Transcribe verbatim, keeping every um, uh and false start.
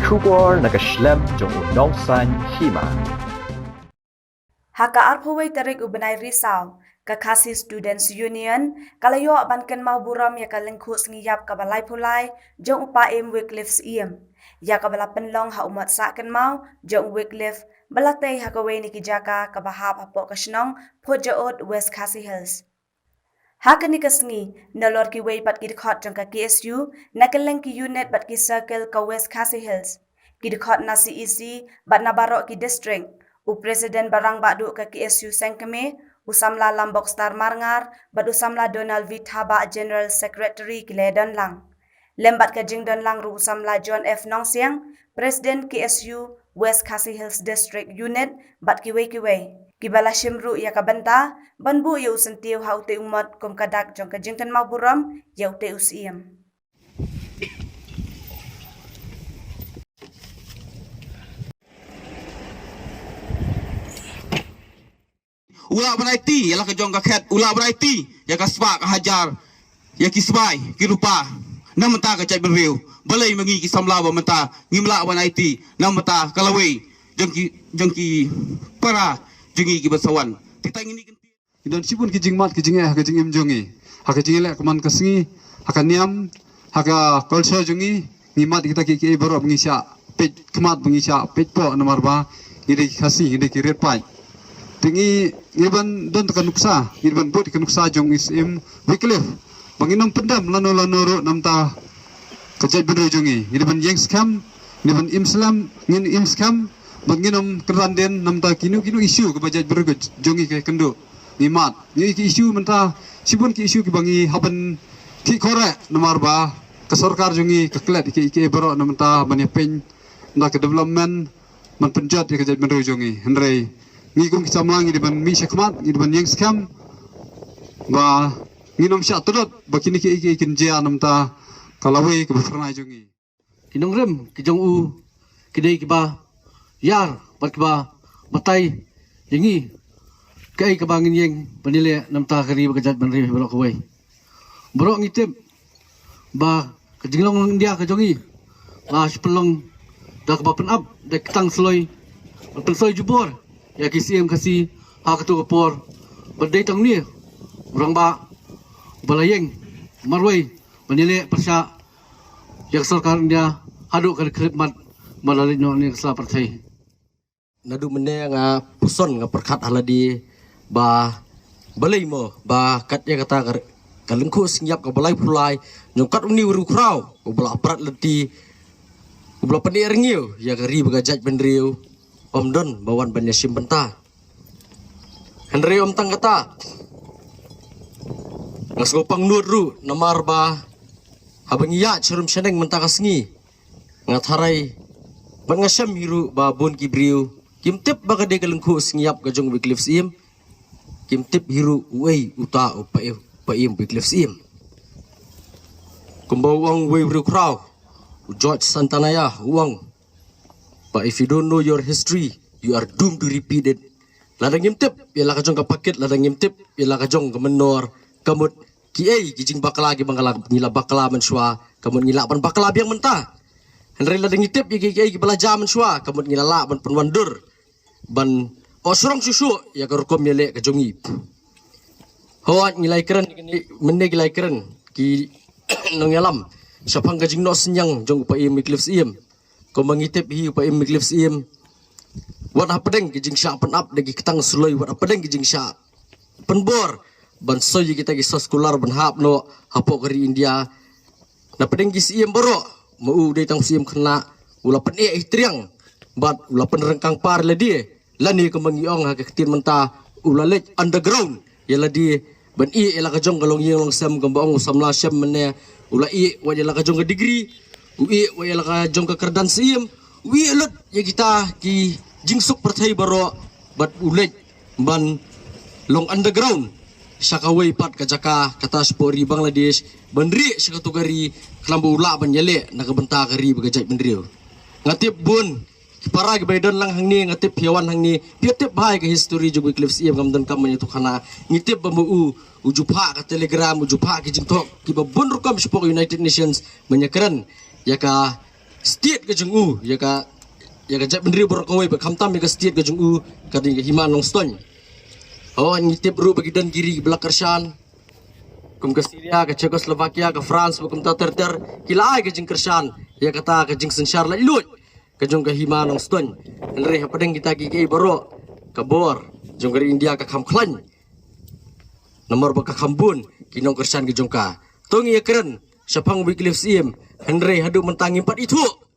Khubor na ka shlem jong u nongsan hima. Ha ka arphew wei tarik u bnai Risaw, ka Khasi Students Union ka la ïoh ban kynmaw burom ïa ka lyngkhuh sngi ïap kaba laiphew lai jong u Paiem Wycliffe Syiem, ïa kaba la pynlong ha u mot sah kynmaw jong u Wycliffe ba la tei ha kawei na ki jaka kaba hap hapoh ka shnong Phutjaud, West Khasi Hills. Ha kane ka sngi, nalor kiwei pat ki dkhot jong ka K S U, na kylleng ki unit bad ki circle ka West Khasi Hills, ki dkhot na C E C bad na baroh ki district, u President ba rangbah duh ka K S U seng kmie, u samla Lambok Star Marngar bad u samla Donald V Thabah, General Secretary, ki la don lang. Lem bad ka jingdon lang ruh u samla John F Nongsiang, President K S U West Khasi Hills District Unit, bad kiwei kiwei kiba la shim ruh ïa ka bynta ban buh ïa u syntiew ha utei u mot kum ka dak jong ka jingkynmaw burom ïa utei u Syiem. U lah ban aiti ïa la ka jong ka khet, u lah ban aiti ïa ka spah ka hajar, ïa ki sbai ki rupa na ka bynta ka jaitbynriew. Balei ma ngi ki samla ba mynta ngim lah ban aiti na ka bynta ka lawei jong ki, jong ki para jong ngi kiba sa wan? Te tang ngi, ngi don shibun ki jingmad ki jingeh ha ka jingim jong ngi, ha ka jingïaleh ka man ka sngi, ha ka niam, ha ka culture jong ngi. Ngi mad kita kiei kiei baroh ba ngi shah peit khmat, ba ngi shah peit poh, namar ba ngi dei ki Khasi, ngi dei ki riat paid. Te ngi, ngi ban don ka nuksa, ngi ban bud ka nuksa jong u Syiem Wycliffe ba ngin ym pyndem lano lano ruh na ka bynta ka jaitbynriew jong ngi. Ngi ban ïeng skhem, ngi ban im slem, ngin im skhem, ba ngin ym kynran dien na ka bynta kino kino issue kaba jaitbynriew ka jong ngi ka kynduh. Ngi mad, ngi ki issue mynta, shibun ki issue kiba ngi hap ban khih khore, namar ba ka sorkar jong ngi ka klet kiei kiei baroh na ka bynta ban ïapeiñ na ka development, ban pynjot ïa ka jaitbynriew jong ngi. Hynrei ngi kum ki samla ngi dei ban mih shakhmat, ngi dei ban ïeng skhem ba ngin ym shah tlot ba kine kiei kiei kin jia na ka bynta ka lawei kaba phyrnai jong ngi. Ki nongrim ki jong u ki dei kiba ïar bad kiba batai ïa ngi kaei kaba ngin ïeng ban ïaleh na ka bynta ka ri bad ka jaitbynriew baroh kawei. Baroh ngi tip ba ka jinglong India ka jong ngi la shu pynlong da kaba pynap da ki ktang suloi, ban pynsoi jubor ïa ki Syiem Khasi ha kato ka por. Bad dei tang une u rangbah ba la ïeng marwei ban ïaleh pyrshah ïa ka sorkar India haduh ka la khyllipmat ba la leit noh na ka sla pyrthei. Naduh mynne nga puson, nga pyrkhat ha lade ba balei mo ba kat ïa kata ka, ka lyngkhuh sngi ïap kaba laiphew lai jong kat une u riewkhraw uba la prat lynti, uba la pynïaid rngiew ïa ka ri bad ka jaitbynriew, ym don ba wan ban ïashim bynta. Hynrei ym tang kata, nga sngewpang nud ruh namar ba haba ngi ïaid sharum shaneng mynta ka sngi, nga tharai bad nga shem hi ruh ba bun ki briew kim tip ba ka dei ka lyngkhuh sngi ïap ka jong u Wycliffe Syiem. Kim tip hi ruh uei uta u Paiem, Paiem Wycliffe Syiem. Kumba u ong uwei u riewkhraw, u George Santayana, u ong ba, "If you don't know your history, you are doomed to repeat it." Lada ngim tip ïa la ka jong ka pakit, lada ngim tip ïa la ka jong ka mynnor, ka mut kiei ki jingbakla kiba ngi la, ngi la bakla mynshuwa, ka mut ngi lah ban bakla biang mynta. Hynrei lada ngi tip ïa kiei kiei kiba la jia mynshuwa, ka mut ngi la lah ban pynwandur, ban ïohsngew shuh shuh ïa ka rukom ïaleh ka jong ngi. Hooid, ngi la ïakren, mynne ngi la ïakren ki nongïalam shaphang ka jingnoh synñiang jong u Paiem Wycliffe Syiem. Kumba ngi tip hi, u Paiem Wycliffe Syiem, wat hapdeng ki jingshah pynap da ki ktang suloi, wat hapdeng ki jingshah pynbor ban soi ïa kita ki soskular ban hap noh hapoh ka ri India. Na pdeng ki Syiem baroh, ma u dei tang u Syiem khynnah, u la pyneh ïa ki triang bad u la pynryngkang par lade. Lane kumba ngi ong ha ka ktien mynta, u la leit underground ïa lade ban ïeh ïa la ka jong ka longïing longsem. Kumba ong u samla Shem mynne, u la ïeh wat ïa la ka jong ka degree, u ïeh wat ïa la ka jong ka kyrdan Syiem, u ïeh lut ïa kita ki jingsuk pyrthei baroh, bad u leit ban long underground sha kawei pat ka jaka, kata shapoh ri Bangladesh, ban rieh sha kato ka ri khnang ba u lah ban ïaleh na ka bynta ka ri bad ka jaitbynriew. Nga tip bun ki para kiba ïadon lang hangne, nga tip phi ïa wan hangne, phi ïa tip bha ïa ka history jong u Wycliffe Syiem, ngam donkam ban ïathuh khana. Ngi tip ba ma u, u ju phah ka telegram, u ju phah ki jingthoh kiba bun rukom shapoh United Nations ban ïakren ïa ka state ka jong u, ïa ka ïa ka jaitbynriew baroh kawei, bad khamtam ïa ka state ka jong u, ka dei ka Hima Nongstoiñ. Hooid, ngi tip ruh ba ki don ki ri ba la kyrshan, kum ka Syria, ka Czechoslovakia, ka France, bad kumta ter ter, ki la ai ka jingkyrshan ïa kata ka jingsynshar laitluid ka jong ka Hima Nongstoiñ. Hynrei hapdeng kita kiei kiei baroh, ka bor jong ka ri India ka kham khlaiñ, namar ba ka kham bun ki nongkyrshan ki jong ka. To ngi ïakren shaphang Wycliffe Syiem, hynrei haduh mynta ngim pat ithuh